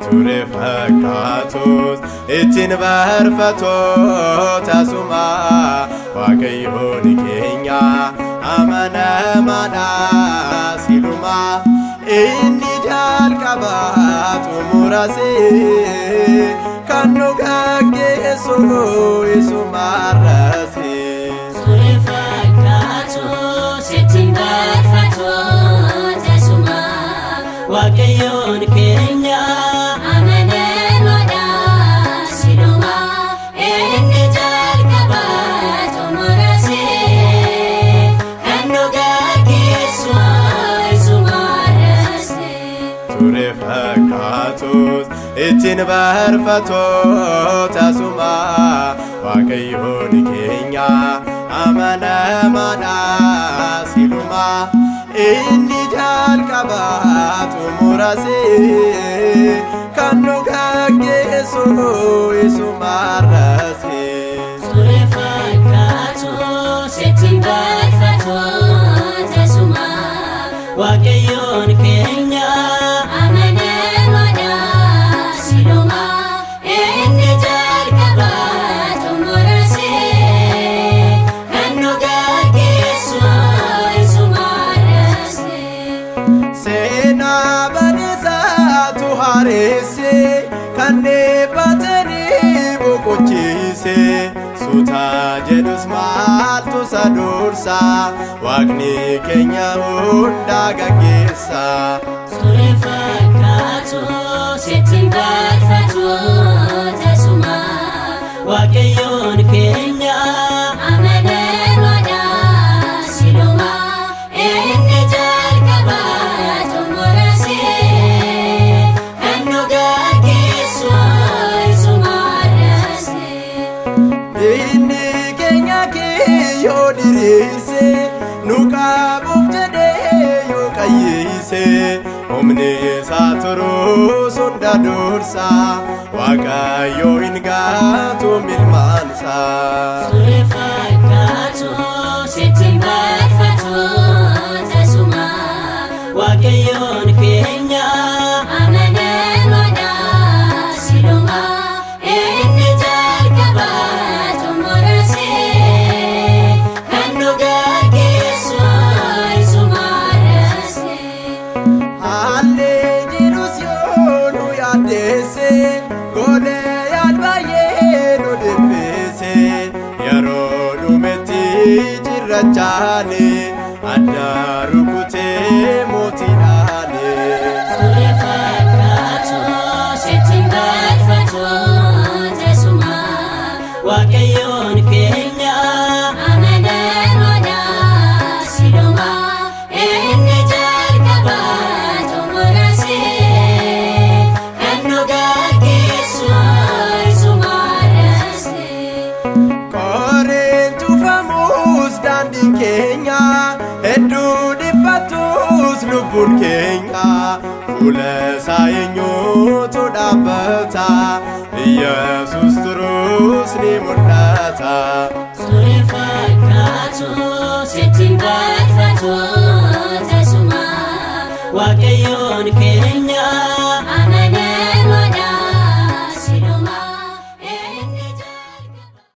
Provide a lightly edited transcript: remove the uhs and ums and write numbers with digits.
Ture fakkaatus ittiin barfatoo tasuma, Waaqayyoon keenya amanamaadha siluma. Inni jalqaba xumurase, kan nu gaggeessu isumarrase. Ture fakkaatu sittiin barfatu tasuma, Waaqayyoon keenya amanamaadha siluma. Inni jalqaba xumurase, kan nu gaggeessu isumarrase. Ture fakkaatus ittiin barfatoo tasuma, Waaqayyoon keenya amanamaadha siluma. Inni jalqaba xumurase, kan nu gaggeessu isumarrase. Ture fakkaatu sittiin barfatu tasuma, Waaqayyoon keenya amanamaadha siluma. Inni jalqaba xumurase, kan nu gaggeessu isumarrase. Seenaa badiisaatu hareesse, kan dhiiphatanii boqochiise. Suuta jedhus maaltu isa dursa? Waaqni keenya hundaa gaggeessa. Ture fakkaatu sittiin barfatu tasuma, Waaqayyoon keenya amanamaadha siluma. Inni jalqaba xumurase, kan nu gaggeessu isumarrase. Inni keenya kiyyoo diriirse, nu qabuuf jedhee yoo qayyiise, humni isaa turus hunda dursa, Waaqayyo hin gaatu milmaansa. Ture fakkaatu sittiin barfatu tasuma, Waaqayyoon keenya amanamaadha siluma. Inni jalqaba xumurase, kan nu gaggeessu isumarrase. Haalli jirus yoo nu yaaddeesse, Gooliyaad baay'ee nu dhiphise, yeroo dhumetti cirrachaani adda rukutee mootiidhaani. Ture fakkaatu sittiin barfatu tasuma, Waaqayyoon keenya amanamaadha siluma. Inni jalqaba xumurase, kan nu gaggeessu isumarrase. Qoreen cufamus daandiin keenya, hedduu dhiphatus lubbuun keenya, fuula isaa eenyutu dhaabbata? Yesus turus ni mul'ata. Ture fakkaatu sittiin barfatu tasuma, Waaqayyoon keenya